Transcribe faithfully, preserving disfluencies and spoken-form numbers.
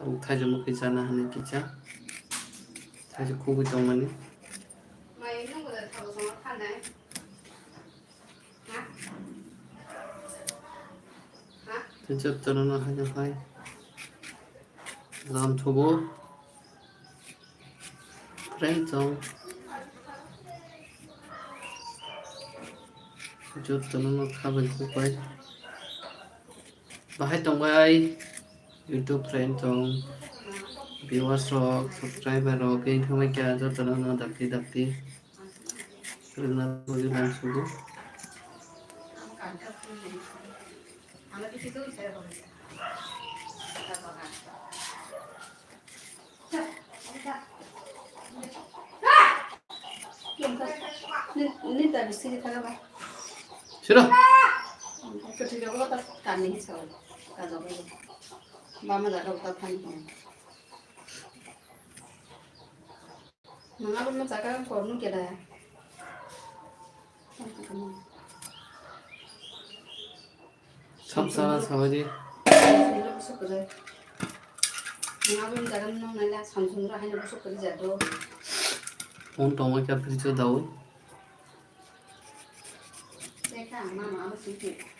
Tabuk thaijak mukhui chana hinwi kisa. Thaijak khugwi tongmani. Tei jotono no haino hai lam thugo. Friend tong. Jotono no khabai kubai. Bahai tongbai YouTube friend tong. Viewers rok, subscriber rok, khe thangbai kya jotono no dakti dakti. Rwna bagwi lam sugo. Siro. Nang abo ma jaga korno keda. Samsara sabaidi. Nang abo ma jaga nang naila Samsung ra haino busuk kari jado. Phone tongma kya fridge o dawi. Teka mama abo singki.